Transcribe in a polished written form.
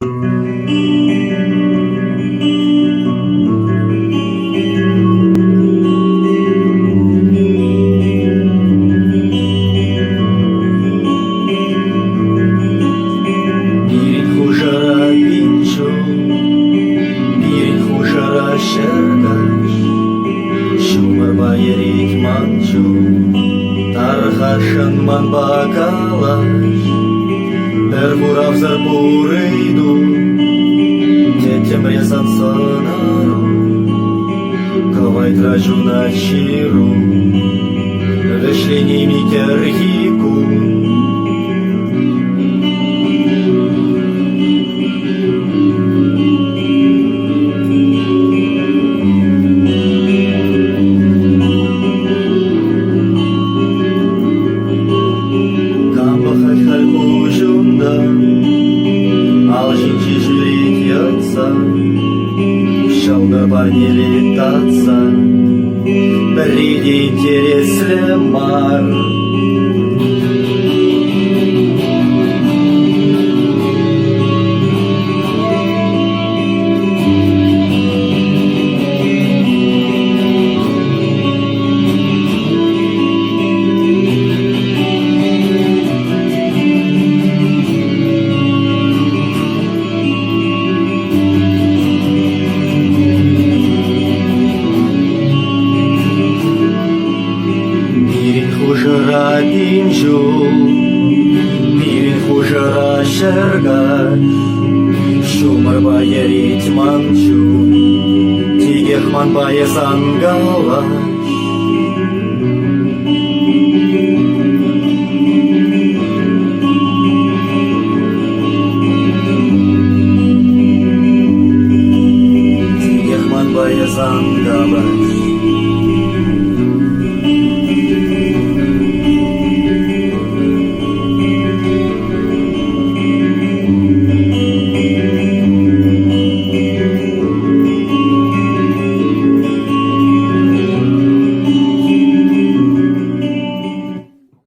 Пирӗн хушӑра пин ҫул, пирӗн хушӑра ҫӗркаҫ, Ҫумӑрпа йӗрет ман чун, тархасшӑн манпа калаҫ. Пӗр хуравсӑр пур ыйту, тӗттӗмре сан сӑнару, Кӑвайтра ҫунать ҫыру, вӗҫленейми кӗрхи кун. Кам пӑхать халь куҫунта, ал ҫинче ҫӳрет йӑтса, ҫӑлтӑр парнелет татса, пӗрре те интереслӗ мар. Пирӗн хушӑра пин ҫул, пирӗн хушӑра ҫӗркаҫ, ҫумӑрпа йӗрет ман чун, текех манпа эс ан калаҫ.